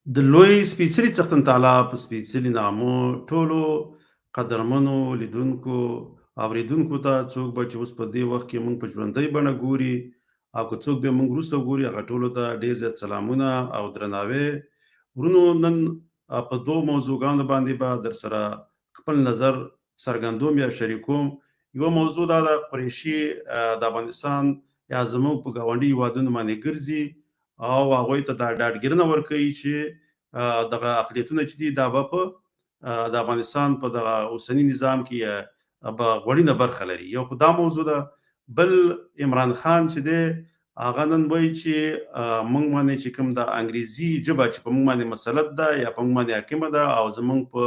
د لوی سپېڅلي څښتن تعالی په سپېڅلي نامه ټولو قدرمنو لیدونکو، اورېدونکو ته، څوک به چې اوس په دې وخت کې موږ په ژوندۍ بڼه ګوري او که څوک به موږ وروسته ګوري، هغه ټولو ته ډېر زیات سلامونه او درناوی. ورونو، نن په دوو موضوعګانو باندې به در سره خپل نظر څرګندوم یا شریکوم. یوه موضوع دا ده، قریشي د افغانستان یا زموږ په ګاونډي هیوادونو باندې ګرځي او هغوی ته دا ډاډګیرنه ورکوي چې دغه اقلیتونه چې دي، دا به په د افغانستان په دغه اوسني نظام کې به غوړینه برخه لري. یو خو دا موضوع ده. بل عمران خان چې دی، هغه نن وایي چې موږ باندې چې کوم د انګریزي ژبه چې په موږ باندې مسلط ده یا په موږ باندې حاکمه ده او زموږ په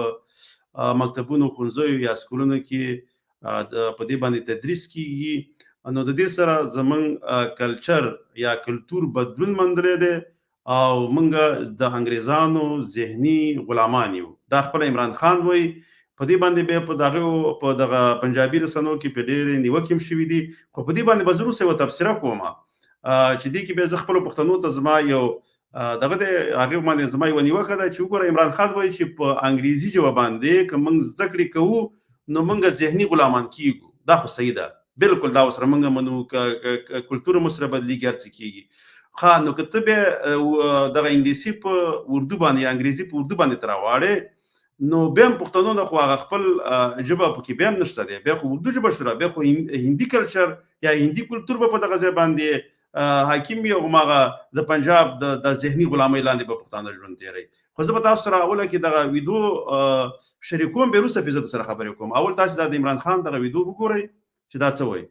مکتبونو، ښوونځیو یا سکولونو کې په دې باندې تدریس کیږي، نو د دې سره زمونږ کلچر یا کلتور بدلون موندلی دی او موږ د انګریزانو ذهني غلامان یو. دا خپل عمران خان وایي. په دې باندې بیا په دغه په دغه پنجابي رسنیو کې په ډېرې نیوکې هم شوې دي، خو په دې باندې به زه وروسته یوه تبصره کوم چې دې کې بیا زه خپلو پښتنو ته زما یو دغه دی، هغې باندې زما یوه نیوکه ده چې وګوره، عمران خان وایي چې په انګریزي ژبه باندې که موږ زده کړې کوو نو موږ ذهني غلامان کیږو. دا خو صحیح ده، بالکل دا سره موږ منو، کلتور مو سره بدلیږي، هر څه کیږي. ښه، نو که ته بیا دغه انګلیسي په اردو باندې یا انګریزي په اردو باندې ته راواړې، نو بیا هم پښتنو نه خو هغه خپل ژبه پکې بیا هم نشته دی، بیا خو اردو ژبه شوله، بیا خو هندي کلچر یا هندي کلتور به په دغه ځای باندې حاکم وي او هماغه د پنجاب د ذهني غلامۍ لاندې به پښتانه ژوند تېروي. خو زه به تاسو سره اوله کې دغه ویډیو شریکوم، بیا وروسته پرې زه در سره خبرې کوم. اول تاسو دا د عمران خان دغه ویډیو وګورئ چې دا څه وایي.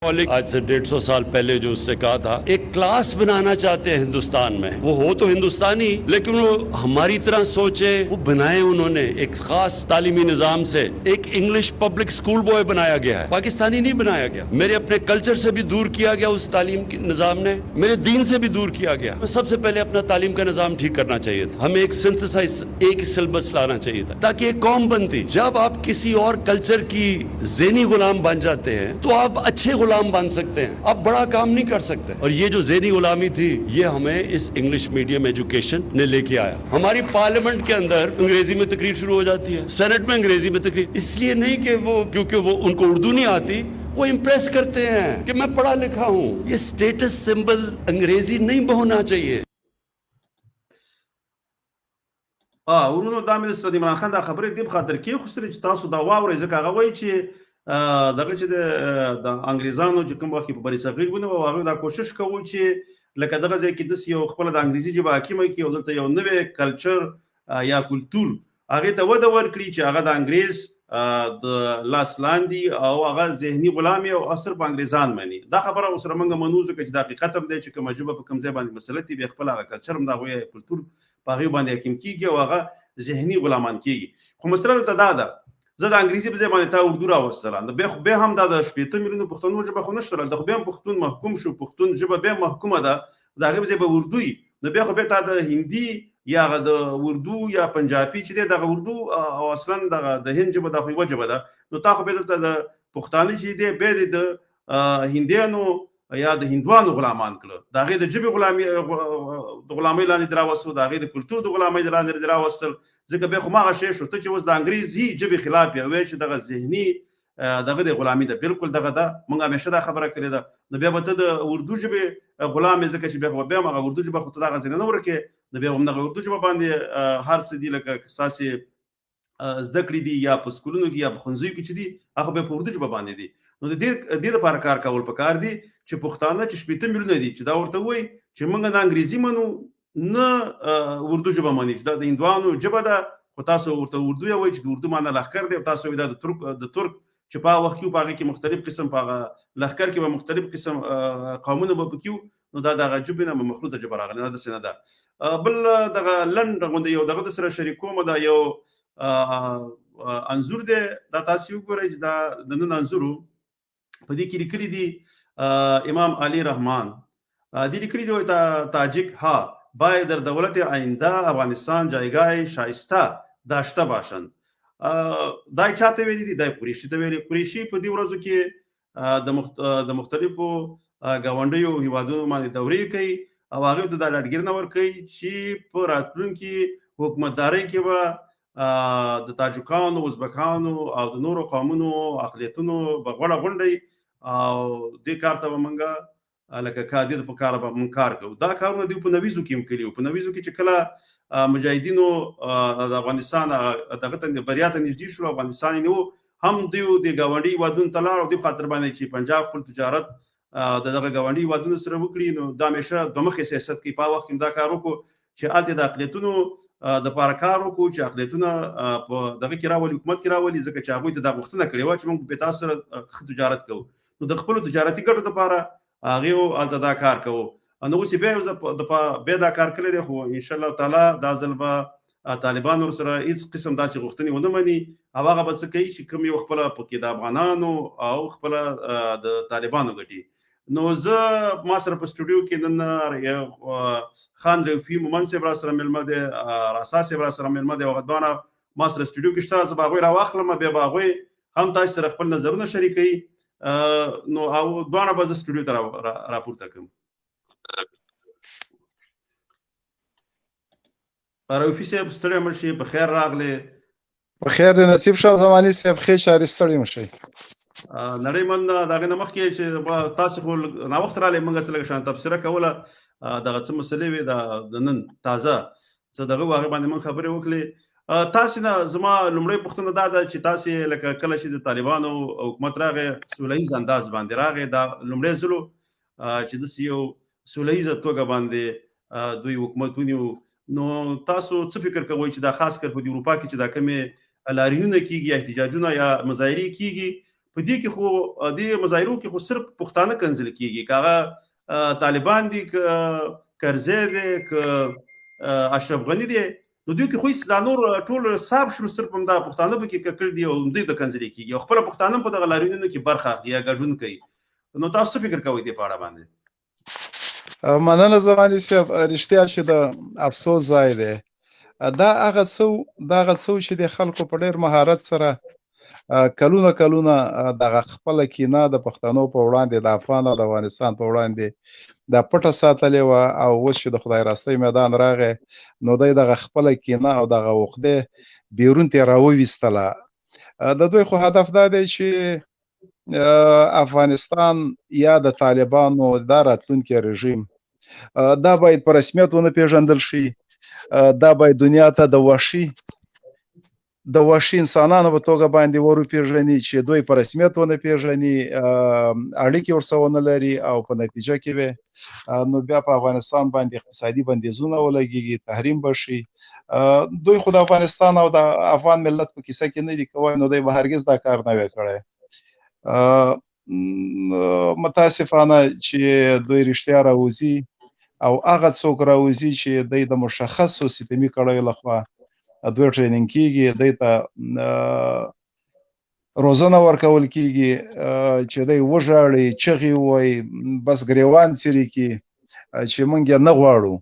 आज से 150 साल पहले जो उसने कहा था، एक क्लास बनाना चाहते हैं हिंदुस्तान में، वो हो तो हिंदुस्तानी लेकिन वो हमारी तरह सोचे। वो बनाए उन्होंने एक खास तालीमी निज़ाम से। एक English public school boy बनाया गया है، पाकिस्तानी नहीं बनाया गया। मेरे अपने कल्चर से भी दूर किया गया उस तालीम के निज़ाम ने، मेरे दीन से भी दूर किया गया। सबसे पहले अपना तालीम का निज़ाम ठीक करना चाहिए था हमें। एक सिंथेसाइज एक सिलेबस लाना चाहिए था ताकि एक कौम बनती। जब आप किसी और कल्चर की ज़हनी गुलाम बन जाते हैं तो आप अच्छे गुलाम बन सकते हैं، आप बड़ा काम नहीं कर सकते। और ये जो ज़हनी गुलामी थी، ये हमें इस English medium education ने लेके आया। हमारी पार्लियामेंट के अंदर अंग्रेजी में तकरीर शुरू हो जाती है، सेनेट में अंग्रेजी में तकरीर। इसलिए नहीं कि वो क्योंकि वो उनको उर्दू नहीं आती، वो इंप्रेस करते हैं कि मैं पढ़ा लिखा हूं। ये स्टेटस सिंबल अंग्रेजी नहीं होना चाहिए। ورونو، دا مې سره د عمران خان دا خبرې دې په خاطر کېښوستلې چې تاسو دا واورئ، ځکه هغه وایي چې دغه چې د انګریزانو چې کوم وخت په بر صغیر ونیو، هغوی دا کوشش کوو چې لکه دغه ځای کې داسې یو خپله د انګریزي ژبه حاکمه کړي او دلته یو نوی کلچر یا کلتور هغې ته وده ورکړي چې هغه د انګریز د لاس لاندې او هغه ذهني غلام او صرف انګریزان مني. دا خبره ورسره موږ منو، ځکه چې دا حقیقت هم دی چې کومه ژبه په کوم ځای باندې مسلط وي، بیا خپل هغه کلچر هم د هغوی کلتور په هغې باندې حاکم کیږي او هغه ذهني غلامان کیږي. خو مسله دلته دا ده، زه د انګریزي په ځای باندې تا اردو راوستله، نو بیا خو بیا هم دا د 60 میلیونو پښتنو ژبه خو نشته. دلته خو بیا هم پښتون محکوم شو، پښتون ژبه بیا محکومه ده. د هغې په ځای به اردو وي، نو بیا خو بیا تا د هندي یا هغه د اردو یا پنجابي چې دی، دغه اردو او اصلا دغه د هند ژبه، دا خو یوه ژبه ده، نو تا خو بیا دلته د پښتانه چې دی بیا د هندیانو یا د هندوانو غلامان کړه، د هغې د ژبې غلامي د غلامۍ لاندې دې راوستو، د هغې د کلتور د غلامۍ لاندې دې راوستل، ځکه بیا خو هماغه شی شو. ته چې اوس د انګریزي ژبې خلاف یې، وایې چې دغه ذهني دغه د غلامي ده، بالکل دغه ده، موږ همیشه دا خبره کړې ده، نو بیا به ته د اردو ژبې غلام یې، ځکه چې بیا خو بیا هم هغه اردو ژبه خو ته دغه ځای نه ورکې، نو بیا هم دغه اردو ژبه باندې هر څه دي، لکه ستاسې زده کړې دي یا په سکولونو کې یا په ښوونځیو کې چې دي، هغه بیا په اردو ژبه باندې دي. نو د دې لپاره کار کول پکار دي چې پښتانه چې 60 میلیونه دي، چې دا ورته وایي چې موږ نه انګریزي منو نه اردو ژبه مني، چې دا د هندوانو ژبه ده، خو تاسو ورته اردو یې وایي چې د اردو معنی لښکر دی، او تاسو دا د ترک چې په هغه وخت کې په هغه کې مختلف قسم په هغه لښکر کې به مختلف قسم قومونه به پکې وو، نو دا دغه ژبې نه مخلوطه ژبه راغلې نه، داسې نه ده. بل دغه لنډ غوندې یو دغه د سره شریکوم، دا یو انځور دی، دا تاسو وګورئ چې دا د نن انځور. په دې کې لیکلي دي امام علی رحمان دې لیکلي دي، تاجک ها باید در دولت آینده افغانستان جایگاه شایسته داشته باشند. دا چاته ویلي دي؟ دا قریشي ته ویلي. قریشي په دې ورځو کې د مختلفو ګاونډیو هیوادونو باندې دورې کوي. او هغه ته دا ډاډګیرنه ورکوي چې په راتلونکي حکومتدارۍ کې به د تاجکانو، ازبکانو او د نورو قومونو اقلیتونو به غوړه غونډه او دې کار ته به مونږ لکه کا دې په کار به مونږ کار کوو. دا کارونه دوی په نویزو کې هم کړي وو. په نویزو کې چې کله مجاهدینو د افغانستان دغه ته بریا ته نږدې شو، افغانستان یې نیو، هم دوی د ګاونډي هېوادونو ته لاړ او دې په خاطر باندې چې پنجاب خپل تجارت د دغه ګاونډي هېوادونو سره وکړي، نو دا همیشه دوه مخې سیاست کوي. په وخت کې دا کار وکړو چې هلته د اقلیتونو د پاره کار وکړو چې اقلیتونه په دغه کې راولي، حکومت کې راولي، ځکه چې هغوی ته دا غوښتنه کړې وه چې موږ به تاسو سره ښه تجارت کوو. نو د خپلو تجارتي ګټو لپاره هغې هلته دا کار کوو. نو اوس یې بیا دا کار کړی دی، خو ان شاء الله تعالی دا ځل به طالبان ورسره هیڅ قسم داسې غوښتنې ونه مني او هغه به څه کوي چې کوم یو خپله پکې د افغانانو او خپله د طالبانو ګټي. نو زه ما سره په سټوډیو کې نن خان رفیع مومند صاحب را سره مېلمه دی، راسا صاحب را سره مېلمه دی، او هغه دواړه ما سره سټوډیو کې شته. زه به هغوی راواخلم، بیا به هغوی هم تاسو سره خپل نظرونه شریکوي. نو او دواړه به زه سټوډیو ته راپورته کړم. رفیع صاحب ستړی مه شي، په خیر راغلې. په خیر دې نصیب شه زماني صاحب، ښې چارې، ستړي مه شئ. نړۍ مننه. د هغې نه مخکې چې تاسې خو ناوخته راغلئ، موږ څه لږه شان تبصره کوله، دغه څه مسلې وې، د نن تازه څه دغه هغې باندې موږ خبرې وکړې. تاسې نه زما لومړۍ پوښتنه دا ده چې تاسې لکه کله چې د طالبانو حکومت راغی، سوله ییز انداز باندې راغی، دا لومړی ځل چې داسې یو سوله ییزه توګه باندې دوی حکومت ونیو، نو تاسو څه فکر کوئ چې دا خاص کر په دې اروپا کې چې دا کومې لاریونونه کیږي، احتجاجونه یا مظاهرې کیږي، په دې کې خو دې مظاهرو کې خو صرف پښتانه کنځل کیږي، که هغه طالبان دي، که کرزی دی، که اشرف غني دی، نو دوی کې خو هیڅ دا نور ټول صاف شول، صرف همدا پښتانه پکې ککړ دي او دوی ته کنځلې کیږي او خپله پښتانه هم په دغه لاریونونو کې برخه اخلي یا ګډون کوي. نو تاسو څه فکر کوئ دې په اړه باندې؟ مننه زماني صاحب، رښتیا چې د افسوس ځای دی. دا هغه څه دا هغه څه چې د خلکو په ډېر مهارت سره کلونه کلونه دغه خپله کینه د پښتنو په وړاندې، د افغان او د افغانستان په وړاندې دا پټه ساتلې وه، او اوس چې د خدای راستۍ میدان راغی، نو دی دغه خپله کینه او دغه عقده بیرون ته راوویستله. د دوی خو هدف دا دی چې افغانستان یا د طالبانو دا راتلونکی رژیم دا باید په رسمیت ونه پیژندل شي، دا باید دنیا ته د وحشي انسانانو په توګه باندې وروپیژني چې دوی په رسمیت ونه پیژني، اړیکې ورسره ونه لري، او په نتیجه کې به نو بیا په افغانستان باندې اقتصادي بندیزونه ولګیږي، تحریم به شي. دوی خو د افغانستان او د افغان ملت په کیسه کې نه دي کوی، نو دوی به هرګز دا کار نه وی کړی. متاسفانه چې دوی رښتیا راوځي او هغه څوک راوځي چې دوی د مشخصو ستمي کړیو لخوا دوی ټریننګ کیږي، دوی ته روزنه ورکول کیږي چې دوی وژاړي، چغې ووایي، بس ګریوان څیري کړي چې موږ یې نه غواړو.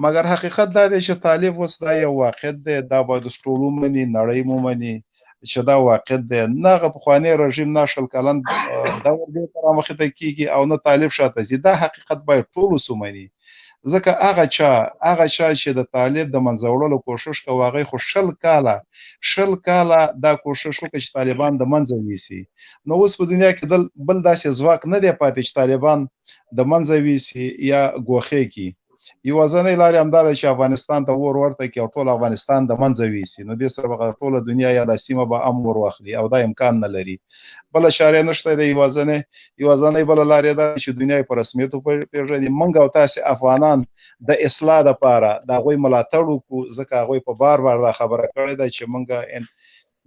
مګر حقیقت دا دی چې طالب اوس دا یو واقعیت دی، دا باید اوس ټول ومني، نړۍ مو مني چې دا واقعیت دی. نه هغه پخوانی رژیم نه 20 کلن دور بېرته رامخې ته کېږي او نه طالب شاته ځي. دا حقیقت باید ټول اوس ومني، ځکه هغه چا چې د طالب د منځه وړلو کوشش کوي، هغوی خو 20 کاله دا کوشش وکړي چې طالبان د منځه ویسي. نو اوس په دنیا کې بل داسې ځواک نه دی پاتې چې طالبان د منځه ویسي یا ګوښې کړي. یوازنۍ لارې همدا ده چې افغانستان ته اور ورته کړي او ټول افغانستان د منځه ویسي. نو دې سره به ټوله دنیا یا دا سیمه به هم اور واخلي او دا امکان نه لري. بله چاره نشته دی. یوازنۍ بله لارې دا چې دنیا یې په رسمیت وپېژني. موږ او تاسې افغانان د اصلاح دپاره د هغوی ملاتړ وکړو، ځکه هغوی په بار بار دا خبره کړې ده چې موږ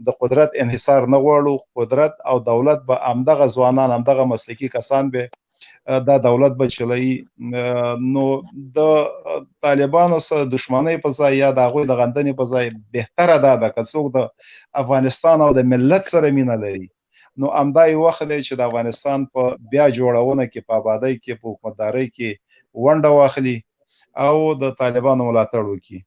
د قدرت انحصار نه غواړو. قدرت او دولت به همدغه ځوانان، همدغه مسلکي کسان به دا دولت به چلوي. نو د طالبانو سره دښمنۍ په ځای یا د هغوی د غندنې په ځای بهتره دا ده که څوک د افغانستان او د ملت سره مینه لري، نو همدا یې وخت دی چې د افغانستان په بیا جوړونه کې، په آبادۍ کې، په حکومتدارۍ کې ونډه واخلي او د طالبانو ملاتړ وکړي.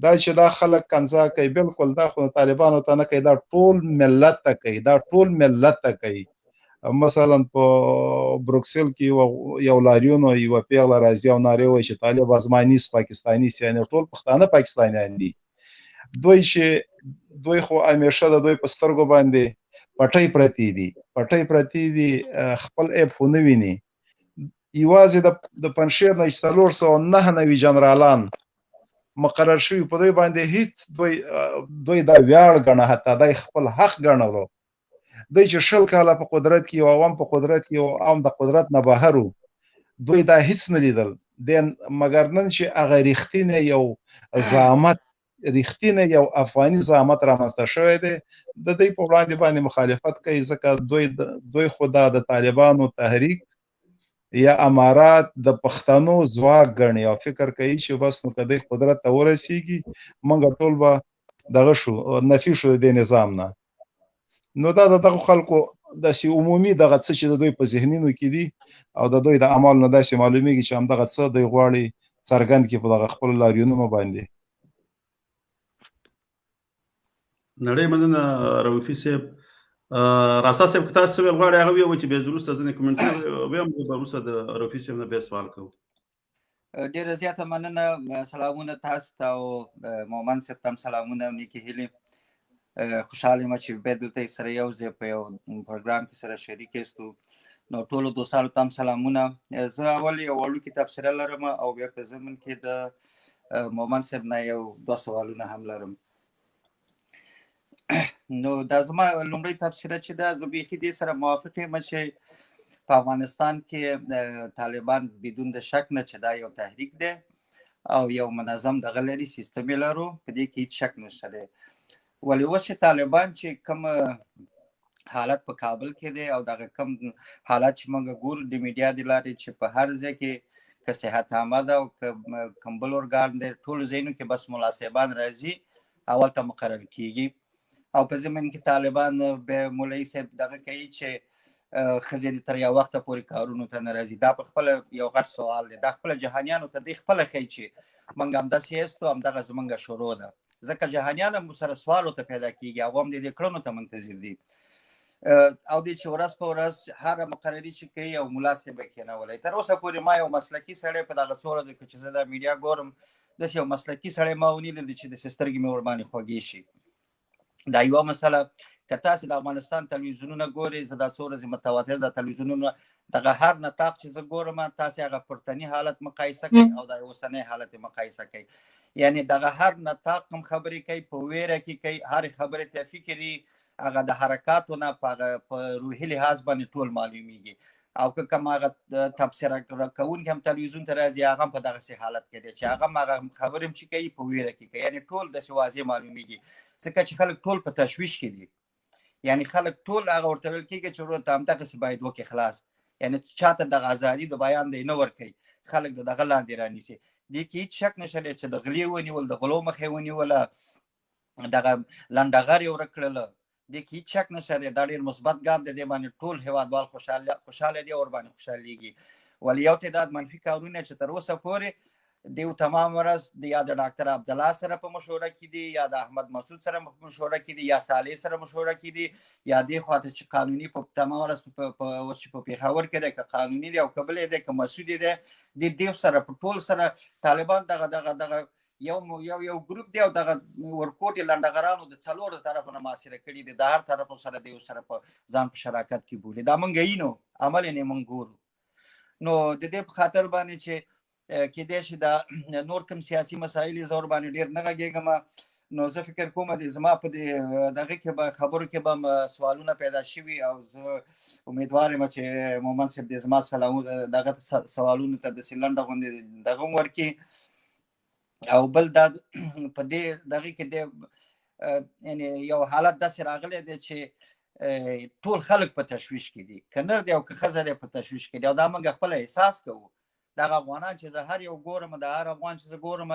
دا چې دا خلک کنځا کوي، بالکل دا خو طالبانو ته نه کوي، دا ټول ملت ته کوي، دا ټول ملت ته کوي. مثلا په بروکسل کې یو لاریون او یو پیغله راځي او نارې وایي چې طالب ازمانیس پاکستاني یعنی ټول پښتانه پاکستانیان دي. دوی چې دوی خو همیشه د دوی په سترګو باندې پټۍ پرتې دي، پټۍ پرتې دي، خپل عیب خو نه ویني. یوازې د پنجشیر نه 499 جنرالان مقرر شوي، په دوی باندې هیڅ دوی دا ویاړ ګڼه، حتی دا خپل حق ګڼلو. دوی چې 20 کاله په قدرت کې او عوام په قدرت کې او عوام د قدرت نه بهر وو، دوی دا هیڅ نه لیدل. مګر نن چې هغه رښتینی یو زعامت، رښتینی یو افغاني زعامت رامنځته شوی دی، د دوی په وړاندې باندې مخالفت کوي، ځکه دوی خو دا د طالبانو تحریک یا امارات د پښتنو ځواک ګڼي او فکر کوي چې بس نو که دوی قدرت ته ورسیږي موږ ټول به دغه شو، نفي شو د دې نظام نه. نو دا د دغو خلکو داسې عمومي دغه څه چې د دوی په ذهنونو کې دي او د دوی د اعمالو نه داسې معلومیږي چې همدغه څه دوی غواړي څرګند کړي په دغه خپلو لاریونونو باندې. نړۍ مننه روفي صاحب. راسا صاحب که تاسو څه ویل غواړئ هغه ویو چې بیا وروسته ځینې کمنټونه ویم، به وروسته د روفي صاحب نه بیا سوال کوو. ډیره زیاته مننه، سلامونه تاسو ته او مومند صاحب ته هم سلامونه او نیکې هیلې. خوشحال یم چې بیا دلته سره یو ځای په یو پروګرام کې سره شریک یاستو. نو ټولو دوستانو ته هم سلامونه. زه اول یو وړوکی تبصره لرم او بیا په ضمن کې د مومند صاحب نه یو دوه سوالونه هم لرم. نو دا زما لومړۍ تبصره چې ده، زه بیخي دې سره موافق یم چې په افغانستان کې طالبان بدون د شک نه چې دا یو تحریک دی او یو منظم دغه لري، سیستم یې لرو، په دې کې هیڅ شک نشته دی. ولې اوس چې طالبان چې کوم حالت په کابل کې دی او دغه کوم حالت چې موږ ګورو د میډیا د لارې چې په هر ځای کې که صحت عامه ده او که کوم بل ارګان دی، ټولو ځایونو کې بس ملا صاحبان راځي اول ته مقرر کیږي او په ضمن کې طالبان به مولوي صاحب دغه کوي چې ښځې دې تر یو وخته پورې کارونو ته نه راځي. دا په خپله یو غټ سوال دی. دا خپله جهانیانو ته دی خپله ښیي چې موږ همداسې یاستو، همدغه زموږ شروع ده، ځکه جهانیان هم سره سوالو ته پیدا کیږي، هغه هم د دې کړنو ته منتظر دي. او دې چې ورځ په ورځ هره مقرري چې کوي او ملا صاحب یې کښېنولی. تر اوسه پورې ما یو مسلکي سړی په دغه څو ورځو کې چې زه دا میډیا ګورم، داسې یو مسلکي سړی ما ونی لید چې داسې سترګې مې ورباندې خوږې شي. دا یوه مسله. که تاسې د افغانستان تلویزیونونه ګورئ، زه دا څو ورځې متواتر د تلویزیونونو دغه هر نطاق چې زه ګورم، تاسې هغه پورتني حالت مقایسه کوئ او دا اوسنی حالت مقایسه کوئ. یعنی دغه هر نطاق کوم خبرې کوي په ویره کې کوي، هرې خبرې ته فکري، هغه د حرکاتو نه په هغه په روحي لحاظ باندې ټول معلومیږي. او که کوم هغه تبصره کوونکی هم تلویزیون ته راځي، هغه هم په دغسې حالت کې دی چې هغه هم هغه خبرې هم چې کوي په ویره کې کوي. یعنی ټول داسې واضح معلومیږي، ځکه چې خلک ټول په تشویش کې دي. یعنی خلک ټول هغه ورته ویل کېږي چې وروره ته همدغسې باید وکړې خلاص. یعنی چاته دغه ازادي د بیان دی نه ورکوي، خلک د دغه لاندې رانیسي. دې کې هیڅ شک نشته دی چې د غلې ونیول، د غلو مخه یې ونیوله، دغه لنډغر یې ورک کړل، دې کې هیڅ شک نشته دی. دا ډېر مثبت ګام دی، دې باندې ټول هیوادوال خوشحاله دي او ورباندې خوشحالېږي. ولې یو تعداد منفي کارونه چې تر اوسه پورې دیو تمام ورځ د یا د ډاکټر عبدالله سره په مشوره کې دي، یا د احمد مسعود سره په مشوره کې دي، یا صالح سره مشوره کې دي، یا دې خواته چې قانوني په تمام ورځ په اوس چې په پېښور کې دی، که قانوني دی او که بل دی، که مسعود دی، د دیو سره په ټول سره طالبان دغه دغه دغه یو یو یو ګروپ دی او دغه ورکوټ لنډغرانو د څلورو طرفو نه محاصره کړي دي، د هر طرف سره دیو سره په ځان په شراکت کې بولي. دا مونږ یې نو عمل یې مونږ ګورو. نو د دې په خاطر باندې چې کېدای شي دا نور کوم سیاسي مسایل زه ورباندې ډېر نه غږېږم، نو زه فکر کوم د زما په دې دغه کې به خبرو کې به سوالونه پیدا شوي او زه امیدوار یم چې مومند صاحب د زما سلامونه دغه سوالونو ته داسې لنډه غوندې دغه هم ورکړي. او بل دا په دې دغه کې د یعنی یو حالت داسې راغلی دی چې ټول خلک په تشویش کې دي، که نر دی او که ښځه دی په تشویش کې دي. او دا موږ خپله احساس کوو. دغه افغانان چې زه هر یو ګورم، د هر افغان چې زه ګورم،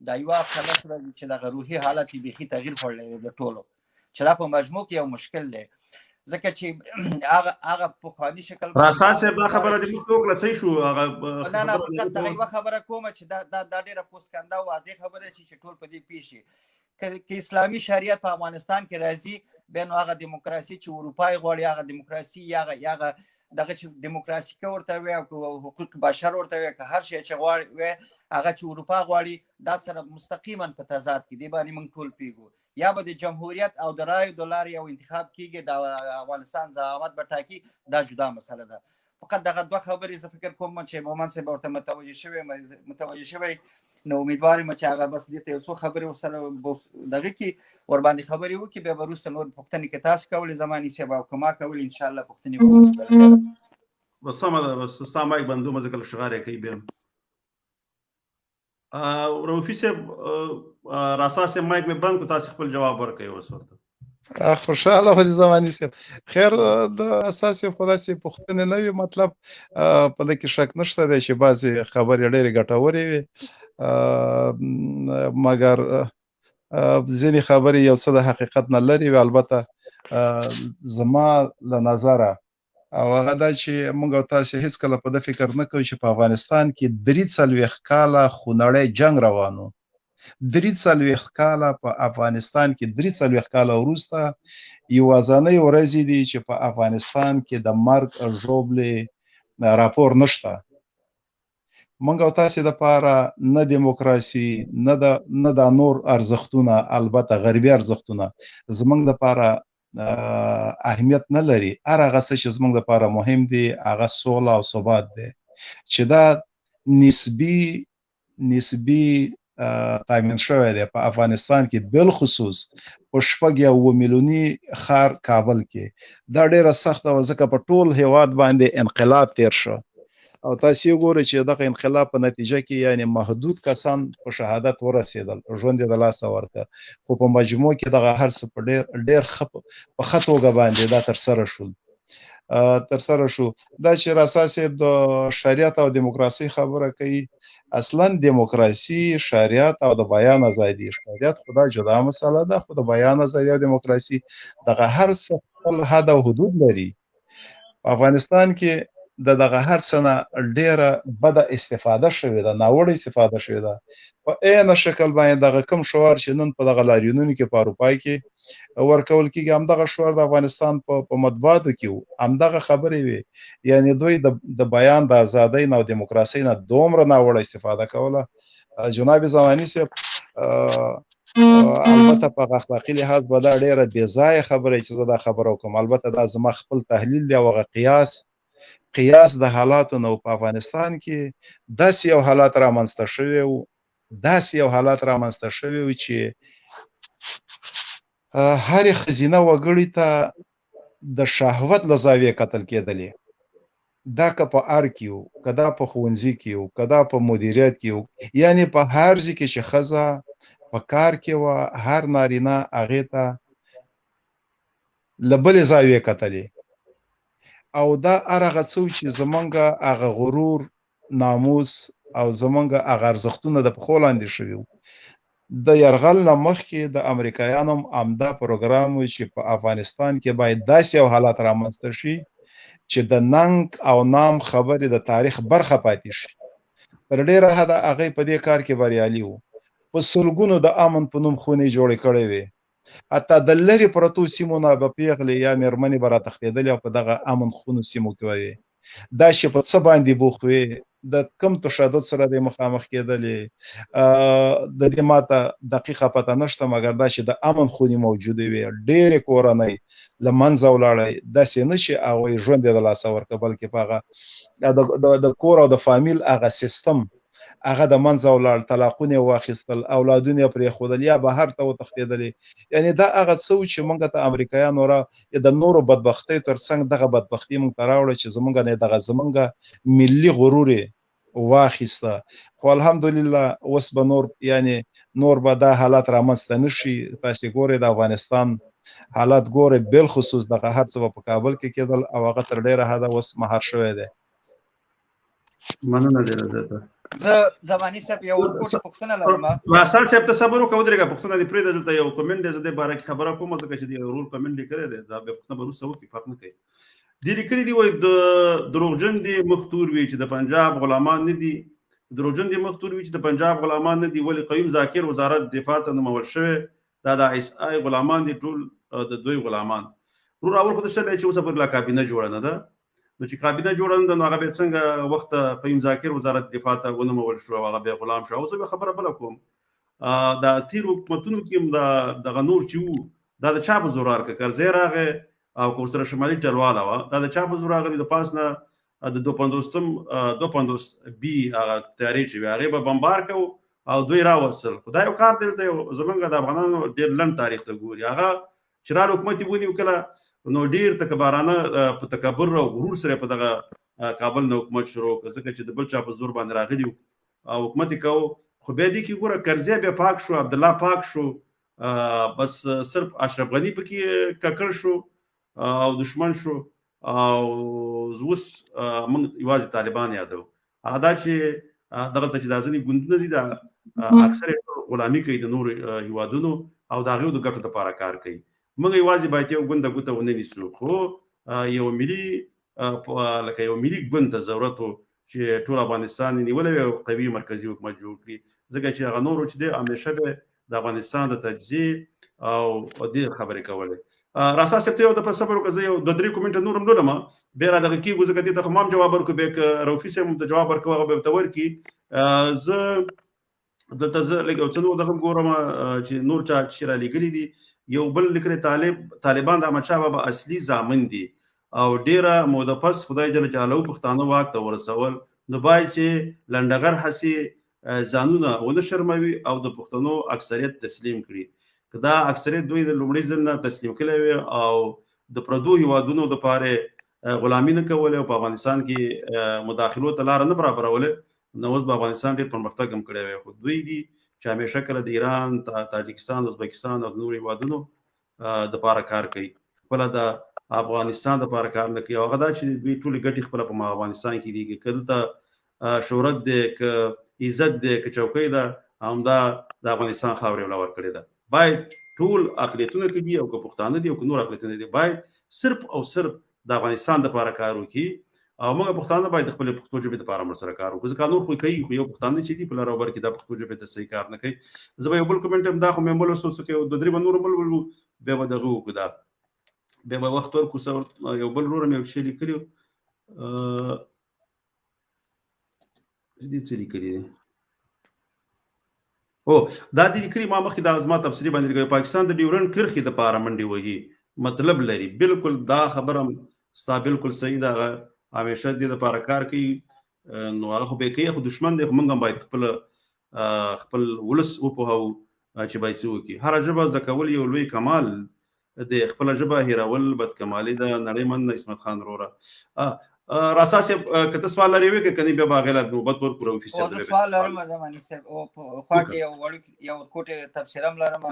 دا یوه هفته لس ورځې چې دغه روحي حالت یې بیخي تغییر خوړلی دی د ټولو، چې دا په مجموع کې یو مشکل دی، ځکه چې هغه هغه پخواني شکل راسا صاحب دا خبره دې موږ وکړه، صحیح شو هغه نه نه فقط دغه یوه خبره کوم چې دا دا دا ډېره پوسکنده او واضح خبره چې ټول په دې پېښ شي. که اسلامي شریعت په افغانستان کې راځي، بیا نو هغه دیموکراسي چې اروپا یې غواړي، هغه دیموکراسي یا هغه یا هغه دغه چې دیموکراسي که ورته وي او که حقوق بشر ورته وي، که هر شی چې غواړي وي، هغه چې اروپا غواړي دا سره مستقیما په تضاد کې دی باندې موږ ټول پیږو. یا به د جمهوریت او د رایو د لارې یو انتخاب کیږي، د افغانستان زعامت به ټاکي، دا جدا مسله ده. فقط دغه دوه خبرې زه فکر کوم چې مومن صاحب ورته متوجه شوی، نو امیدوار یم چې هغه بس دې ته یو څو خبرې ورسره دغه کې ورباندې خبرې وکړي، بیا به وروسته نور پوښتنې که تاسو کولې زماني صاحب او که ما کولې ان شاء الله پوښتنې به وکړو. بس سمه ده، بس ستا مایک بندومه ځکه لږ شغارې کوي. بیا روفي صاحب، راسا صاحب مایک مې بند کو، تاسو خپل جواب ورکړئ اوس ورته. خوشاله اوسې زماني صاحب. خیر، د اساسي خو داسې پوښتنې نه وي، مطلب په دې کې شک نشته دی چې بعضې خبرې ډېرې ګټورې وي، مګر ځینې خبرې یو څه د حقیقت نه لرې وي. البته زما له نظره او هغه دا چې موږ او تاسې هیڅکله په ده فکر نه کوو چې په افغانستان کې 43 کاله خونړی جنګ روان و. 43 کاله په افغانستان کې، 43 کاله وروسته یوازنۍ ورځې دي چې په افغانستان کې د مرګ ژوبلې راپور نشته. موږ او تاسې د پاره نه دیموکراسي، نه دا نور ارزښتونه، البته غربي ارزښتونه زموږ د پاره اهمیت نه لري. هر هغه څه چې زموږ لپاره مهم دي هغه سوله او ثبات دی، چې دا نسبي تامین شوی دی په افغانستان کې، بالخصوص په 6 یا 7 میلیوني ښار کابل کې. دا ډیره سخته وه ځکه په ټول هیواد باندې انقلاب تیر شو، او تاسو یې ګورئ چې دغه انقلاب په نتیجه کې یعنی محدود کسان په شهادت ورسېدل، ژوند یې د لاسه ورکړ، خو په مجموع کې دغه هر څه په ډېر ښه په ښه توګه باندې دا ترسره شول. ترسره شو. دا چې راسا صاحب د شریعت او دیموکراسي خبره کوي، اصلا دیموکراسي، شریعت او د بیان ازادي، شریعت خو دا جدا مسله ده، خو د بیان ازادي او دیموکراسي دغه هر څه خپل حد او حدود لري. په افغانستان کې د دغه هر څه نه ډیره بده استفاده شوې ده، ناوړه استفاده شوې ده. په عین شکل باندې دغه کوم شعار چې نن په دغه لاریونونو کې په اروپا کې ورکول کېږي، همدغه شعار د افغانستان په مطبوعاتو کې و، همدغه خبرې وې. یعنی دوی د بیان د ازادۍ نه او دیموکراسۍ نه دومره ناوړه استفاده کوله. جناب زماني صاحب، البته په اخلاقي لحاظ به دا ډېره بېځایه خبره چې زه دا خبره وکړم، البته دا زما خپل تحلیل دی او هغه قیاس د حالاتو نه. په افغانستان کې داسې یو حالات رامنځته شوی و، داسې یو حالات رامنځته شوی و چې هرې ښځینه وګړي ته د شهوت له زاویې کتل کېدلې. دا که په ارګ کې و، که دا په ښوونځي کې و، که دا په مدیریت کې و، یعنی په هر ځای کې چې ښځه په کار کې وه، هر نارینه هغې ته له بلې زاویې کتلې. او دا هر هغه څه و چې زمونږ هغه غرور، ناموس او زمونږ هغه ارزښتونه د پښو لاندې شوي وو. د یرغل نه مخکې د امریکایانو هم همدا پروګرام و چې په افغانستان کې باید داسې یو حالت رامنځته شي چې د ننګ او نام خبرې د تاریخ برخه پاتې شي. تر ډېره حده هغوی په دې کار کې بریالي وو. په سلګونو د امن په نوم خونې جوړې کړې وې، حتی د لرې پرتو سیمو نه به پیغلې یا میرمنې به راتښتېدلې او په دغه امن خونو سیمو کې به وې. دا چې په څه باندې بوخت وې، د کم تشدد سره دی مخامخ کېدلې، د دې ماته دقیقه پته نشته، مګر دا چې د امن خونې موجودې وې، ډېرې کورنۍ له منځه ولاړې، داسې نه چې هغوی ژوند یې د لاسه ورکړ، بلکې په هغه د کور او د فامیل هغه سیستم هغه د منځه ولاړ، طلاقونه یې واخیستل، اولادونه یې پرېښودل یا بهر ته وتښتېدلې. یعنی دا هغه څه و چې موږ ته امریکایانو را د نورو بدبختۍ ترڅنګ دغه بدبختي موږ ته راوړه چې زموږ نه دغه زموږ ملي غرور یې واخیسته. خو الحمدلله اوس به نور، یعنی نور به دا حالت رامنځته نه شي. تاسې ګورئ د افغانستان حالت ګورئ، بالخصوص دغه هر څه به په کابل کې کېدل او هغه تر ډېره حده اوس مهار شوی دی. مننه ډېره زیاته. زه زماني صاحب یو ورکوټ پوښتنه لرم. راسل صاحب ته صبر وکړه، ودرېږه، پوښتنه دې پرېږده، دلته یو کمنټ دی، زه دې باره کې خبره کوم، ځکه چې د ورور کمنټ لیکلی دی، دا بیا پوښتنه به وروسته وکړي، فرق نه کوي. دې لیکلي دي، وایي د دروغجن دې مخ تور وي چې د پنجاب غلامان نه دي، دروغجن دې مخ تور وي چې د پنجاب غلامان نه دي، ولې قیوم ذاکر وزارت دفاع ته نومول شوی، دا د آی اس آی غلامان دي، ټول د دوی غلامان. ورور اول خو د شبه چې اوس په لا کابینه جوړه نه ده، نو چې کابینه جوړه نه ده نو هغه به څنګه وخت قیوم ذاکر وزارت دفاع ته ونومول شو او هغه به غلام شو. او زه به خبره بله کوم، دا تیر حکومتونو کې هم دا دغه نور چې وو دا د چا په زور که کرزی راغی او که ورسره شمالي ټلواله وه، دا د چا په زور راغلي؟ د پاس نه د 52 بي هغه تیارې چې وې هغې به بمبار کوو او دوی راوستل. خو دا یو کار دی، دلته یو زمونږ د افغانانو ډېر لنډ تاریخ ته ګوري، هغه چې راغله حکومت یې ونیو کله نو ډېر تکبرانه په تکبر او غرور سره په دغه کابل نه حکومت شروع کړ، ځکه چې د بل چا په زور باندې راغلي وو او حکومت یې کاوه. خو بیا دې کې ګوره کرزی بیا پاک شو، عبدالله پاک شو، بس صرف اشرف غني پکې ککړ شو او دشمن شو، او اوس موږ یوازې طالبان یادو. هغه دا چې دغلته چې دا ځینې ګوندونه دي دا اکثر یې ټول غلامي کوي د نورو هیوادونو او د هغې د ګټو لپاره کار کوي. موږ یوازې باید یو ګوند ګوته ونه نیسو، خو یو ملي لکه یو ملي ګوند ته ضرورت و چې ټول افغانستان یې نیولی وي او قوي مرکزي حکومت جوړ کړي، ځکه چې هغه نورو چې دی همیشه به د افغانستان د تجزیې او دې خبرې کولې. راسا صاحب ته یو د صبر وکړه، زه یو دوه درې کومنټه نور هم لولم بیا را دغه کېږو، ځکه دې ته خو ما هم جواب ورکړو، بیا که روفي صاحب هم ته جواب ورکوه هغه به ورته ورکړي. زه دلته زه لږ یو څه نور دغه هم ګورم چې نور چا چې را لېږلي دي. یو بل لیکلی طالبان د احمدشاه بابا اصلي زامن دي او ډېره موده پس خدای جل جلاله پښتانه واک ته ورسول، نو باید چې لنډغر هسې ځانونه ونه شرموي او د پښتنو اکثریت تسلیم کړي. که دا اکثریت دوی د لومړي ځل نه تسلیم کړی وي او د پردو هیوادونو دپاره غلامي نه کوله او په افغانستان کې مداخلو ته لاره نه برابروله، نو اوس به افغانستان ډېر پرمختګ هم کړی وي. خو دوی دي چې همیشه کله د ایران، تاجکستان، ازبکستان او د نورو هیوادونو دپاره کار کوي، خپله د افغانستان دپاره کار نه کوي. او هغه دا چې دوی ټولې ګټې خپله په افغانستان کې دي، که دلته شهرت دی، که عزت دی، که چوکۍ ده، همدا د افغانستان خاورې ولا ورکړې ده. باید ټول اقلیتونه که دي او که پښتانه دي او که نور اقلیتونه دي، باید صرف او صرف د افغانستان دپاره کار وکړي. او موږ پښتانه باید د خپلې پښتو ژبې دپاره هم ورسره کار وکړو، ځکه نور خو کوي، خو یو پښتانه چې دي په لر او بر کې دا پښتو ژبې ته صحیح کار نه کوي. زه به یو بل کومنټ هم دا خو مې ولوستو، څه که یو دوه درې به نور هم ولولو بیا به دغه وکړو، دا بیا به وخت ورکړو. یو بل ورور مې یو شی لیکلی و، دې څه لیکلي دي؟ او دا دې لیکلي، ما مخکې دا زما تفسیري باندې لیکلي، پاکستان د ډیورنډ کرښې دپاره منډې وهي، مطلب لري. بالکل دا خبره ستا بالکل صحیح ده، هغه همیشه دې دپاره کار کوي، نو هغه خو به کوي، خو دښمن دی، خو موږ هم باید خپل ولس وپوهوو چې باید څه وکړي. هره ژبه زده کول یو لوی کمال دی، خپله ژبه هېرول بدکمالي ده. نړۍ مننه عصمت خان وروره. راسا صاحب که ته سوال لرې وکړه، که نه بیا به هغې له نوبت ورکړو. روفي صاحب زه سوال لرم زماني صاحب، او په خوا کې یو وړوکی یو ورکوټی تبصره هم لرم.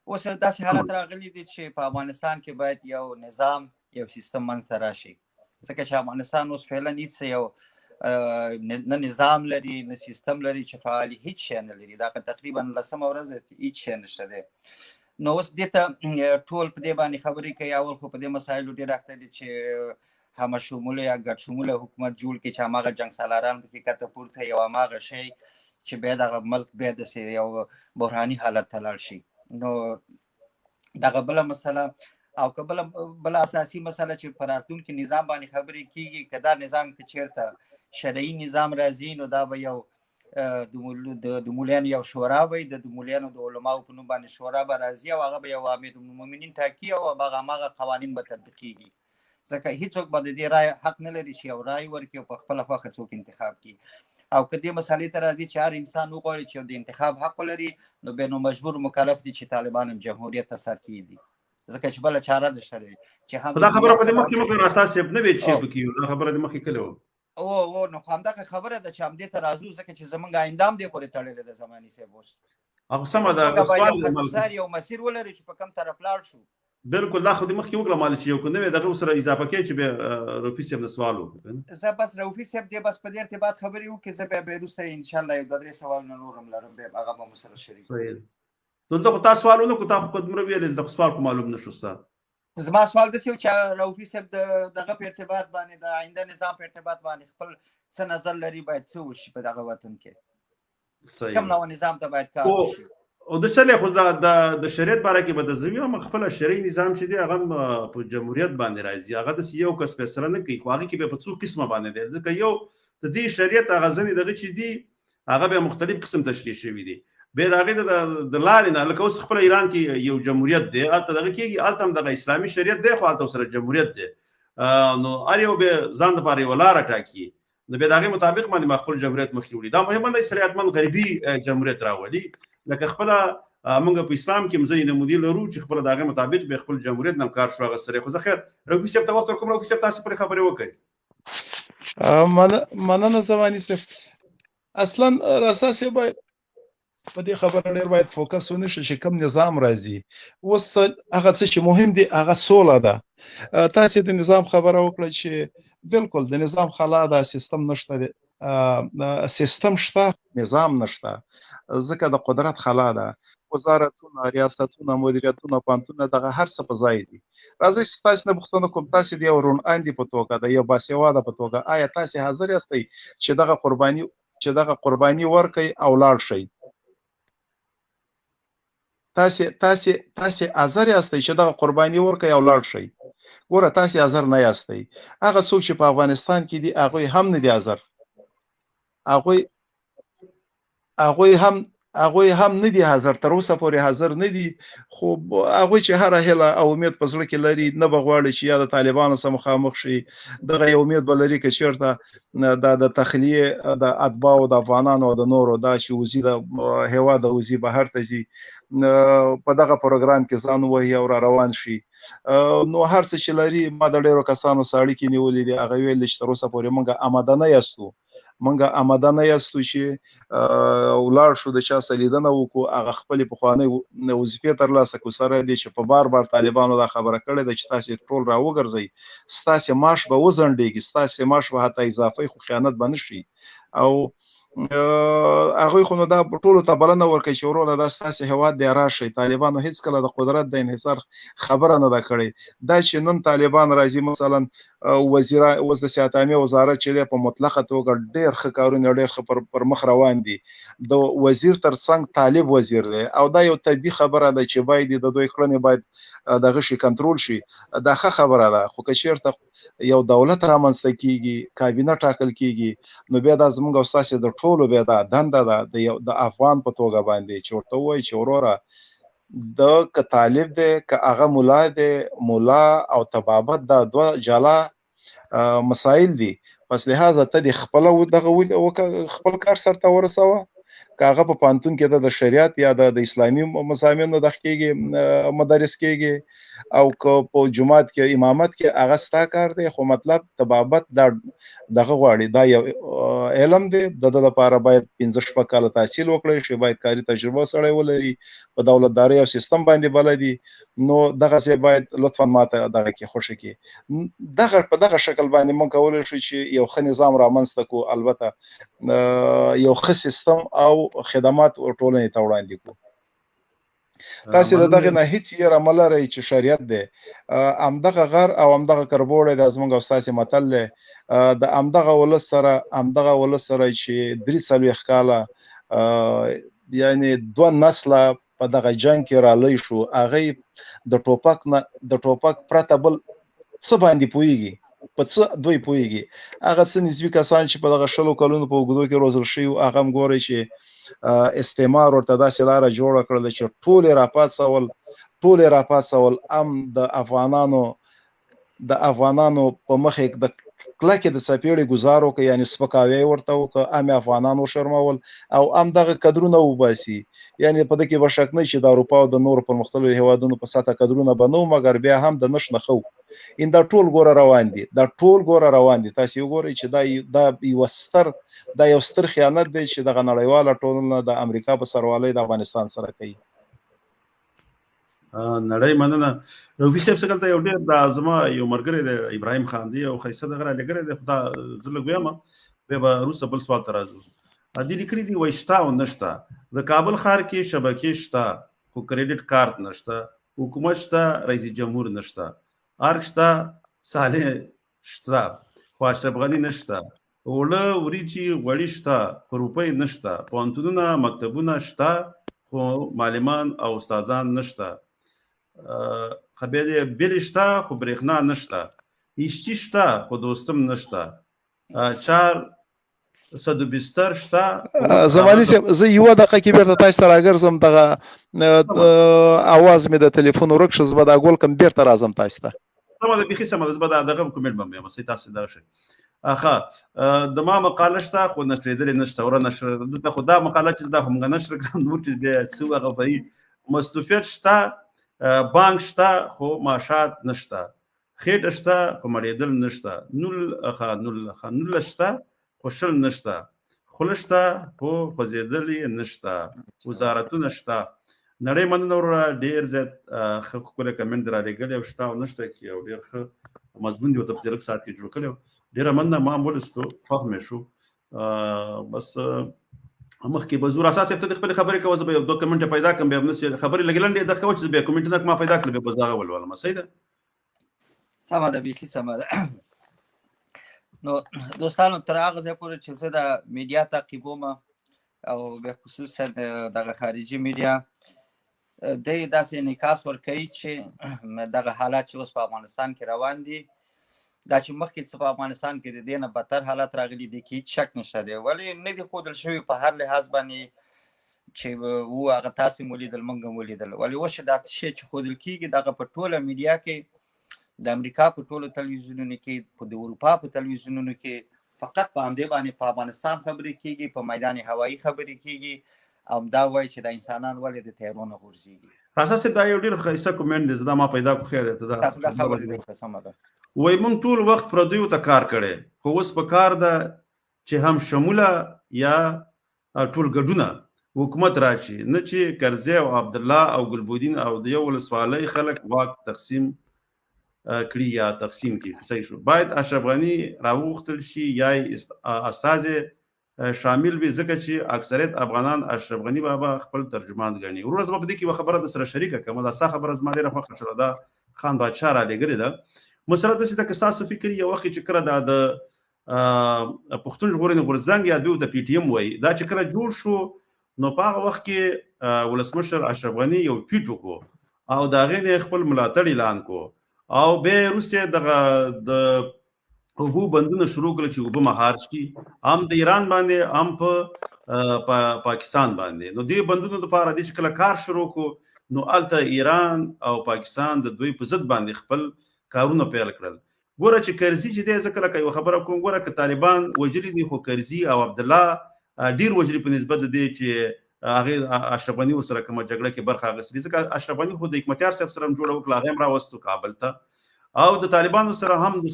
اوس داسې حالت راغلی دی چې په افغانستان کې باید یو نظام، یو سیستم منځته راشي، ځکه چې افغانستان اوس فعلا هیڅ یو نه نظام لري، نه سیستم لري چې فعالي هیڅ شی نه لري. دا تقریبا لسمه ورځ ده چې هیڅ شی نشته دی. نو اوس دې ته ټول په دې باندې خبرې کوي. اول خو په دې مسایلو ډېر اخته دي چې همه شموله یا ګډ شموله حکومت جوړ کړي چې هماغه جنګ سالاران پکې کته پورته یو هماغه شی چې بیا دغه ملک بیا داسې یو بحراني حالت ته لاړ شي. نو دغه بله مسله. او که بله اساسي مسله چې په راتلونکي نظام باندې خبرې کیږي، که دا نظام که چېرته شرعي نظام راځي، نو دا به یو د مولیانو یو شورا وي، د مولیانو د علماو په نوم باندې شورا به راځي او هغه به یو امیر المؤمنین ټاکي او هغه هماغه قوانین به تطبیقیږي. ځکه هیڅوک به د دې رای حق نه لري چې یو رای ورکړي او په خپله خوښه څوک انتخاب کړي. او که دې مسالې ته راځي چې هر انسان وغواړي چې د انتخاب حق ولري، نو بیا نو مجبور مکلف دي چې طالبان هم جمهوریت ته سر کېږدي، ځکه چې بله چاره نشته دی چې هم دا خبره خو دې مخکې مخکې راسا صاحب نه وی چې پکې دا خبره دې مخکې کړې وه. او نو همدغه خبره ده چې همدې ته راځو، ځکه چې زمونږ آینده هم دې پورې تړلې ده زماني صاحب. اوس هغه سمه ده، یو مسیر ولري چې په کوم طرف لاړ شو. بالکل دا خو دې مخکې وکړه مال چې یو که نوې دغه سره اضافه کړي چې بیا روفي صاحب نه سوال وکړي. زه بس روفي صاحب دې بس په دې ارتباط خبرې وکړي، زه بیا بیا وروسته ان شاء الله یو دوه درې سوالونه نور هم لرم، بیا هغه به مو سره شریک کړو. نو دلته خو تا سوال ونه کړو، تا خو دومره ویلې، دلته خو سوال خو معلوم نه شو ستا. زما سوال داسې و چې روفي صاحب د دغه په ارتباط باندې، د آینده نظام په ارتباط باندې خپل څه نظر لري، باید څه وشي په دغه وطن کې، کوم نوع نظام ته باید کار وشي؟ او د چلې خو د د شریعت باره کې به د زوی هم خپل شرعي نظام چې دی هغه په جمهوریت باندې راځي، هغه د یو کس فیصله نه کوي، خو هغه کې به په څو قسمه باندې دی، ځکه یو د دې شریعت هغه ځنې دغه چې دی هغه به مختلف قسم تشریح شوی دی. به د هغې د لارې نه لکه اوس خپل ایران کې یو جمهوریت دی، هلته دغه کېږي، هلته هم دغه اسلامي شریعت دی، خو هلته سره جمهوریت دی. نو هر یو به ځان دپاره یوه لاره ټاکي، نو بیا د هغې مطابق باندې ما خپل جمهوریت مخکې وړي. دا مهمه ده چې سړی حتما غربي جمهوریت راولي، لکه خپله موږ په اسلام کې هم ځینې نمونې لرو چې خپله د هغې مطابق بیا خپل جمهوریت نه کار شو هغه سره. خو زه خیر رفیع صاحب ته وخت ورکوم، رفیع صاحب تاسو پرې خبرې وکړئ. مننه زماني صاحب. اصلا رسا صاحب باید په دې خبره ډېر باید فوکس ونه شي چې کوم نظام راځي. اوس هغه څه چې مهم دي هغه سوله ده. تاسو د نظام خبره وکړه چې بالکل د نظام خلا ده، سیستم نشته دی، سیستم شته نظام نشته، ځکه د قدرت خلا ده. وزارتونه، ریاستونه، مدیریتونه، پوهنتونه دغه هر څه په ځای دي. راځئ چې تاسو نه پوښتنه کوم، تاسو د یو روڼ اندي په توګه، د یو باسواده په توګه، آیا تاسو حاضر یاستئ چې دغه قرباني ورکړئ او لاړ شئ؟ تاسو حاضر یاستئ چې دغه قرباني ورکړئ او لاړ شئ؟ ګوره تاسو حاضر نه یاستئ. هغه څوک چې په افغانستان کې دي هغوی هم نه دي حاضر، هغوی هم نه دي حاضر، تر اوسه پورې حاضر نه دي. خو هغوی چې هره هیله او امید په زړه کې لري، نه به غواړي چې یا د طالبانو سره مخامخ شي، دغه یو امید به لري که چېرته د تخلیې د اتباعو د افغانانو او د نورو دا چې وځي د هېواد وځي بهر ته ځي، په دغه پروګرام کې ځان ووهي او را روان شي. نو هر څه چې لري، ما د ډېرو کسانو سره اړیکې نیولې دي، هغه ویل چې تر اوسه پورې موږ اماده نه یاستو، موږ اماده نه یاستو چې ولاړ شو د چا سره لیدنه وکړو، هغه خپلې پخوانۍ وظیفې ترلاسه کړو. سره دې چې په بار بار طالبانو دا خبره کړې ده چې تاسې ټول راوګرځئ، ستاسې معاش به وځنډېږي، ستاسې معاش به حتی اضافه خو خیانت به نه شي. او هغوی خو نو دا ټولو ته بلنه ورکوي چې وروره دا ستاسې هېواد دی، راشئ. طالبانو هېڅکله د قدرت د انحصار خبره نه ده کړې. دا چې نن طالبان راځي مثلا وزیرا اوس د صحت عامې وزارت چې دی په مطلقه توګه ډېر ښه کارونه ډېر ښه پر مخ روان دي، د وزیر تر څنګ طالب وزیر دی، او دا یو طبیعي خبره ده چې باید د دوی کړنې باید دغه شي کنټرول شي، دا ښه خبره ده. خو که چېرته یو دولت رامنځته کیږي، کابینه ټاکل کیږي، نو بیا دا زموږ او ستاسې د ټولو بیا دا دنده ده د یو د افغان په توګه باندې چې ورته ووایي چې وروره د که طالب دی که هغه ملا دی، ملا او طبابت دا دوه جلا مسایل دي، پس لهذا ته دې خپله دغه خپل کار سرته ورسوه. که هغه په پوهنتون کې د شریعت یا د اسلامي مضامینو دغه کېږي مدرس کېږي، او که په جومات کې امامت کې، هغه ستا کار دی. خو مطلب طبابت دا دغه غواړي، دا یو علم دی، د ده لپاره باید 5-6 کاله تحصیل وکړی شي، باید کاري تجربه سړی ولري، په دولتدارۍ او سیستم باندې بلدي. نو دغسې باید لطفا ماته دغه کې خوښه کړي. دغه په دغه شکل باندې موږ کولی شو چې یو ښه نظام رامنځته کړو، البته یو ښه سیستم او خدمات ټولنې ته وړاندې کړو. تاسې د دغې نه هیڅ یره مه لرئ چې شریعت دی، همدغه غر او همدغه کربوړی دا زموږ او ستاسې متل دی، د همدغه ولس سره، همدغه ولس سره چې 43 کاله یعنې 2 نسله په دغه جنګ کې رالوی شو، هغوی د ټوپک نه، د ټوپک پرته بل څه باندې پوهېږي، په څه دوی پوهېږي؟ هغه څه نسبي کسان چې په دغه 20 کلونو په اوږدو کې روزل شوي وو، هغه هم ګورئ چې استعمار ورته داسې لاره جوړه کړله چې ټول یې راپاڅول، ټول یې راپاڅول، هم د افغانانو په مخې د کلکې د څپېړې ګزار وکړ، یعنې سپکاوی یې ورته وکړ، هم یې افغانان وشرمول او هم دغه کدرونه وباسي. یعنې په دې کې به شک نه چې د اروپا او د نورو پرمختللو هېوادونو په سطح کدرونه به نه وو، مګر بیا هم د نش نه ښه وو. ان دا ټول ګوره روان دي، دا ټول ګوره روان دي. تاسې وګورئ چې دا یو ستر خیانت دی چې دغه نړیواله ټولنه د امریکا په سروالۍ د افغانستان سره کوي. نړۍ مننه. روبي صاحب څنګه ته یو ډېر دا زما یو ملګری دی ابراهیم خان دی او ښایسته دغه رالیږلی دی، خو دا زه لږ وایم بیا به وروسته بل سوال ته راځو. دې لیکلي دي وایي شته او نشته، د کابل ښار کې شبکې شته خو کریډیټ کارت نشته، حکومت شته رئیس جمهور نشته، ارګ شته صالح شته خو اشرف غني نشته، اوړه وریجې غوړي شته خو روپۍ نشته، پوهنتونونه مکتبونه شته خو معلمان او استادان نشته. خبرې بیلې شته خو برېښنا نشته، ایشچي شته خو دوستم نشته، 400 بستر شته. زمانی صاحب، زه یوه دقیقه کې بیرته تاسو ته راګرځم. دغه اواز مې د تلیفون ورک شو، زه به دا ګول کم، بیرته راځم تاسو ته. سمه ده، بیخي سمه ده. زه به دا دغه کومنټ به مې صحیح تاسو دغه شي. اخه د ما مقاله شته خو نشرېدلې نشته، وره نشر دلته، خو دا مقاله چې دا خو موږ نشر کړه، نور چې بیا څه هغه به مستوفیت شته، بانک شته خو معاشات نشته، خېټه شته خو مړېدل نشته، نول ښه نول ښه 19 شته خو 20 نشته، خوله شته خو خوځېدل یې نشته، وزارتونه شته. نړۍ مننه وروره، ډېر زیات ښه ښکلی کمنټ دې رالیږلی او شته او نشته کې او ډېر ښه مضمون دې ورته په دې لږ ساعت کې جوړ کړی. ډېره مننه، ما هم ولوستو، خوښ مې شو. بس مخکې به ځو. راسا صاحب ته د خپلې خبرې کوه، زه به یو دوه کمنټه پیدا کړم، بیا به نسې خبرې لږې لنډې درته کوه چې زه بیا کمنټونه ما پیدا کړل، بیا به زه هغه ولولم. صحیح ده؟ سمه ده، بیخي سمه ده. نو دوستانو، تر هغه ځایه پورې چې زه د میډیا تعقیبوم او به خصوصا دغه خارجي میډیا، دی داسې انعکاس ورکوي چې دغه حالات چې اوس په افغانستان کې روان دي، دا چې مخکې څه په افغانستان کې د دې نه بدتر حالت راغلي دي کې هیڅ شک نشته دی، ولې نه دي ښودل شوي په هر لحاظ باندې چې وو هغه تاسې مو لیدل، موږ هم ولیدل. ولې اوس چې دا څه شی چې ښودل کېږي دغه په ټوله میډیا کې، د امریکا په ټولو تلویزیونونو کې، په د اروپا په تلویزیونونو کې، فقط په همدې باندې په افغانستان خبرې کېږي، په میدان هوایي خبرې کېږي، او دا وایي چې دا انسانان ولې د طیارو نه غورځېږي. راسا صاحب، دا یو ډېر ښایسته کومنټ دی، زه دا ما پیدا کړو. خیر دی، ته دا دا خبره دې وکړه، سمه ده. وایي موږ ټول وخت پردیو ته کار کړی، خو اوس په کار ده چې هم شموله یا ټول ګډونه حکومت راشي، نه چې کرزی او عبدالله او ګلبدین او د یو ولسوالۍ خلک واک تقسیم کړي یا تقسیم کړي. صحیح شو. باید اشرف غني راوغوښتل شي یا یې استازی شامل وي، ځکه چې اکثریت افغانان اشرف غني بابا خپل ترجمان ګڼي. وروره زما په دې کې یوه خبره در سره شریکه کړم، دا ستا خبره زما ډېره خوښه شوه، دا خان بادشاه را لېږلې ده. مسله داسې ده که ستاسو فکر یو وخت چې کله دا د پښتون ژغورنې غورځنګ یا دوی ته پي ټي ایم وایي، دا چې کله جوړ شو نو په هغه وخت کې ولسمشر اشرف غني یو ټویټ وکړو او د هغې نه خپل ملاتړ اعلان کړو، او بیا وروسته دغه د اوبو بندونه شروع کړل چې اوبه مهار شي، هم د ایران باندې هم په پاکستان باندې. نو دې بندونو لپاره دې چې کله کار شروع کړو نو هلته ایران او پاکستان د دوی په ضد باندې خپل کارونه پیل کړل. ګوره چې کرزي چې دی، زه کله که یوه خبره کوم، ګوره که طالبان وژلي دي خو کرزي او عبدالله ډېر وژلي په نسبت د دې چې هغې اشرف غني ورسره کومه جګړه کې برخه اخیستې، ځکه اشرف غني خو د حکمتیار صاحب سره هم جوړه وکړه، هغه هم راوستو کابل ته، او د طالبانو سره هم د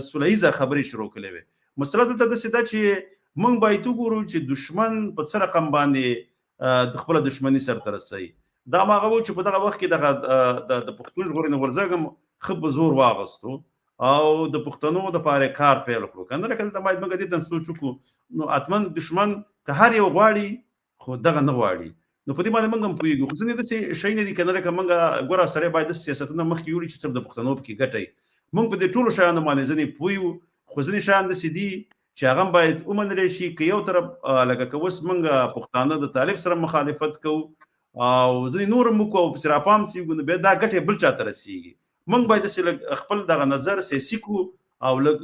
سوله ییزه خبرې شروع کړې وې. مسله دلته داسې ده چې موږ باید وګورو چې دښمن په څه رقم باندې د خپله دښمني سرته رسوي. دا هماغه و چې په دغه وخت کې دغه د پښتون ژغورنې غورځنګ هم ښه په زور واغستو او د پښتنو دپاره کار پیل کړو، که نه لکه دلته باید موږ دې ته هم سوچ وکړو. نو حتما دښمن که هر یو غواړي خو دغه نه غواړي، نو په دې باندې موږ هم پوهېږو. خو ځینې داسې شیونه دي که نه لکه موږ ګوره سړی باید داسې سیاستونه مخکې یوړي چې صرف د پښتنو پکې ګټه وي. موږ په دې ټولو شیانو باندې ځینې پوه یو، خو ځینې شیان داسې دي چې هغه هم باید ومنل شي. که یو طرف لکه که اوس موږ پښتانه د طالب سره مخالفت کوو او ځینې نور هم وکړو او پسې راپام سي، نو بیا دا ګټه بل چا ته رسېږي. موږ باید داسې لږ خپل دغه نظر سیاسي کړو او لږ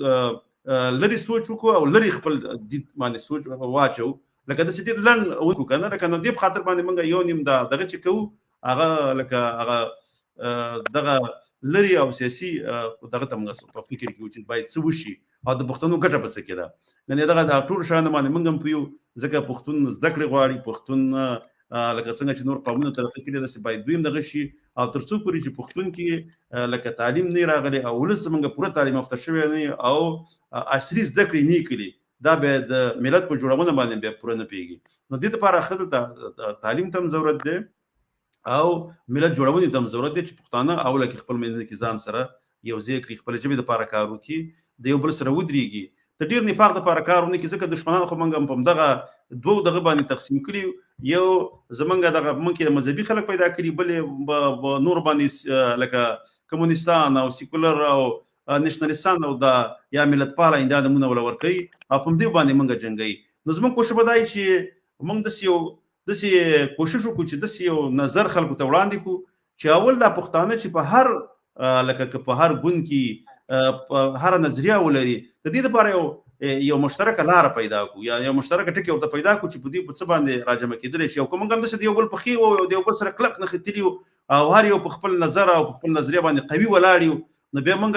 لرې سوچ وکړو او لرې خپل دید باندې سوچ واچوو، لکه داسې ډېر لنډ وکړو که نه لکه نو دې په خاطر باندې موږ یو نیم دا دغه چې کوو هغه لکه هغه دغه لرې او سیاسي دغه ته موږ په فکر کې وو چې باید څه وشي او د پښتنو ګټه په څه کې ده. یعنې دغه د ټولو شیانو باندې موږ هم پوه یو، ځکه پښتون زده کړې غواړي، پښتون لکه څنګه چې نور قومونه ترقي کړي داسې باید دوی هم دغه شي، او تر څو پورې چې پښتون کې لکه تعلیم نه راغلی او ولس زموږ پوره تعلیم یافته شوی نه او عصري زده کړې نه کړي، دا بیا د ملت په جوړونه باندې بیا پوره نه پوهېږي. نو دې لپاره ښه دلته تعلیم ته هم ضرورت دی او ملت جوړونې ته هم ضرورت دی چې پښتانه اوله کې خپل منځ کې ځان سره یو ځای کړي، خپلې ژبې لپاره کار وکړي، د یو بل سره ودرېږي، د ډېر نفاق لپاره کار ونه کړي، ځکه دښمنان خو موږ هم په همدغه دوو دغه باندې تقسیم کړي، یو زمونږ دغه موږ کې مذهبي خلک پیدا کړي، بل نور باندې لکه کمونستان او سیکولر او نشنلیستان او دا یا ملتپاله دا نمونه ولا ورکوي او په همدې باندې موږ جنګوي. نو زموږ کوښښ به دا وي چې موږ داسې یو داسې کوشش وکړو چې داسې یو نظر خلکو ته وړاندې کړو چې اول دا پښتانه چې په هر لکه که په هر ګوند کې په هر نظریه ولري، د دې لپاره یو مشترکه لار پیدا کو یا یو مشترکه ټکی ورته پیدا کو چې په دې په څه باندې راجمع کېدلی شي. او که موږ هم داسې د یو بل په ښې وو او د یو بل سره کلک نښتلي یو او هر یو په خپل نظر او په خپل نظریه باندې قوي ولاړ یو، نو بیا موږ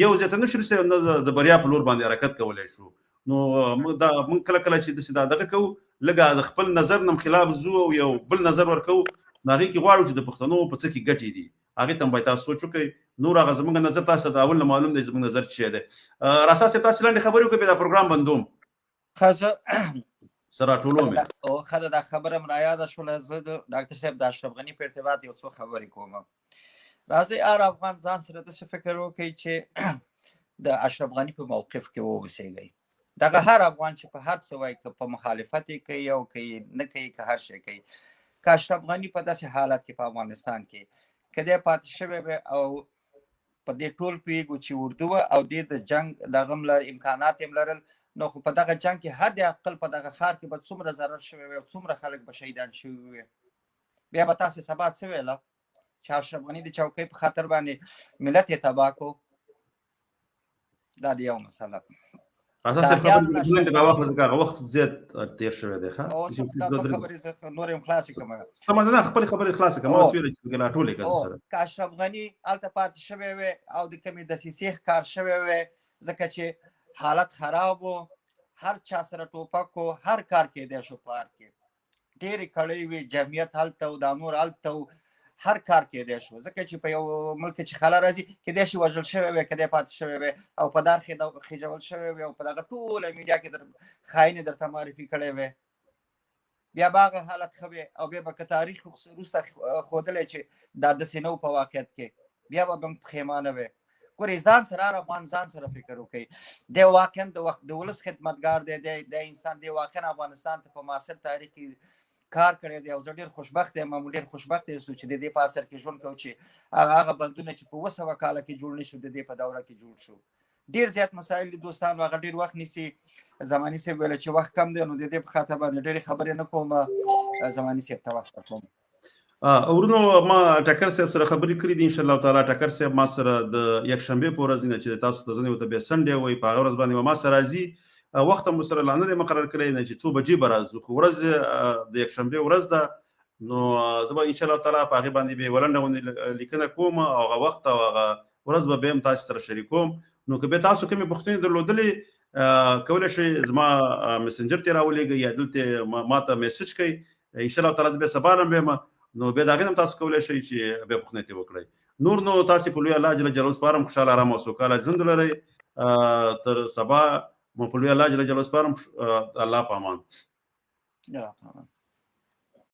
یو ځای ته نه شو رسېدلی، نه د بریا په لور باندې حرکت کولی شو. نو موږ دا موږ کله کله چې داسې دا دغه کوو، لږه د خپل نظر نه خلاف ځو او یو بل نظر ورکوو، نو هغې کې غواړو چې د پښتنو په څه کې ګټې دي، هغې ته هم باید تاسو سوچ وکړئ. نور هغه زموږ نظر تاسو ته د اول نه معلوم دی زموږ نظر څه دی. راسا صاحب، تاسو لنډې خبرې وکړئ، بیا دا پروګرام بندوم. ښه، زه سره راټولوم یې. او ښه ده، دا خبره هم رایاده شوله. زه د ډاکټر صاحب د اشرف غني په ارتباط یو څو خبرې کوم. راځئ هر افغان ځان سره داسې فکر وکړئ چې د اشرف غني په موقف کې واوسېږئ. دغه هر افغان چې په هر څه وایي، که په مخالفت یې کوي او که یې نه کوي، که هر شی کوي، که اشرف غني په داسې حالت کې په افغانستان کې که دی پاتې شوی وی، او په دې ټول پوهېږو چې اردو وه او دې د جنګ دغه هم امکانات یې هم لرل، نو خو په دغه جنګ کې حد اقل په دغه ښار کې به څومره ضرر شوی وی او څومره خلک به شهیدان شوي وي. بیا به تاسې سبا څه ویله چې اشرف غني د چوکۍ په خاطر باندې ملت یې تباه کو؟ دا دی یو مسله. اساس خبرې څنګه دا وخت ځکه هغه وخت زیات تیر شوی دی. ښه، اوس دا خبرې زه نورې هم خلاصې کړم. سمه ده، خپل خبرې خلاصې کړم. اوس ویل چې لا ټولې کړم سره. که اشرف غني هلته پاتې شوی وی او د کومې دسیسې ښکار شوی وی، ځکه چې حالت خراب و، هر چا سره ټوپک و، هر کار کېدای شو، په هر کې ډېرې کړۍ وې، جمعیت هلته و، دا نور هلته و، هر کار کېدای شو. ځکه چې په یو ملک کې چې خلا راځي، کېدای شي وژل شوی وی، کېدای پاتې شوی وی او په دار خېژول شوی وی او په دغه ټوله میډیا کې در خاینې درته معرفي کړی وی، بیا به هغه حالت ښه وی. او بیا به که تاریخ وروسته ښودلی چې دا داسې نه و په واقعیت کې، بیا به موږ پښېمانه وی. ګورئ، ځان سره هر افغان ځان سره فکر وکړي. دی واقعا د وخت د ولس خدمتګار دی، دی انسان دی واقعا افغانستان ته په معاصر تاریخ کې کار کړی دی. او زه ډېر خوشبخت یم، موږ ډېر خوشبخت یو چې د دې په عصر کې ژوند کوو چې هغه بندونه چې په 700 کاله کې جوړ نه شو، د دې په دوره کې جوړ شو. ډېر زیات مسایل دي دوستانو، هغه ډېر وخت نیسي. زماني صاحب ویل چې وخت کم دی، نو د دې په خاطر باندې ډېرې خبرې نه کوم. زماني صاحب ته وخت ورکوم. ورونو، ما ټکر صاحب سره خبرې کړې دي. ان شاء الله تعالی ټکر صاحب ما سره د یکشنبې په ورځ نه چې تاسو ته ځنې ورته بیا سنډې وایي، په هغه ورځ باندې ما سره راځي. وخت هم سره لا نه دی مقرر کړی نه چې څو بجې به راځو، خو ورځ د یکشنبې ورځ ده. نو زه به ان شاء الله تعالی په هغې باندې بیا یوه لنډه غوندې لیکنه کوم او هغه وخت او هغه ورځ به بیا هم تاسو سره شریکوم. نو که بیا تاسو کومې پوښتنې درلودلې، کولی شئ زما مسنجر ته راولېږئ یا دلته ما ته میسج کړئ. ان شاء الله تعالی زه بیا سبا هم یم، نو بیا د هغې نه هم تاسو کولی شئ چې بیا پوښتنې ترې وکړئ. نور نو تاسې په لوی الله جل جلاله سپارم، خوشحاله، ارام او سوکاله ژوند ولرئ. تر سبا مو په لوی الله جل جلاله سپارم. الله په امان. الله په امان.